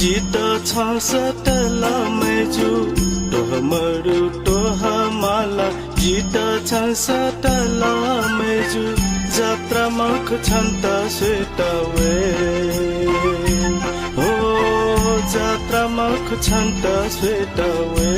जित छ सटल मेजु टोहमरु टोहमाला जित छ सटल मेजु जात्रा मख छन्त स्वेटवे हो जात्रा मख छन्त स्वेटवे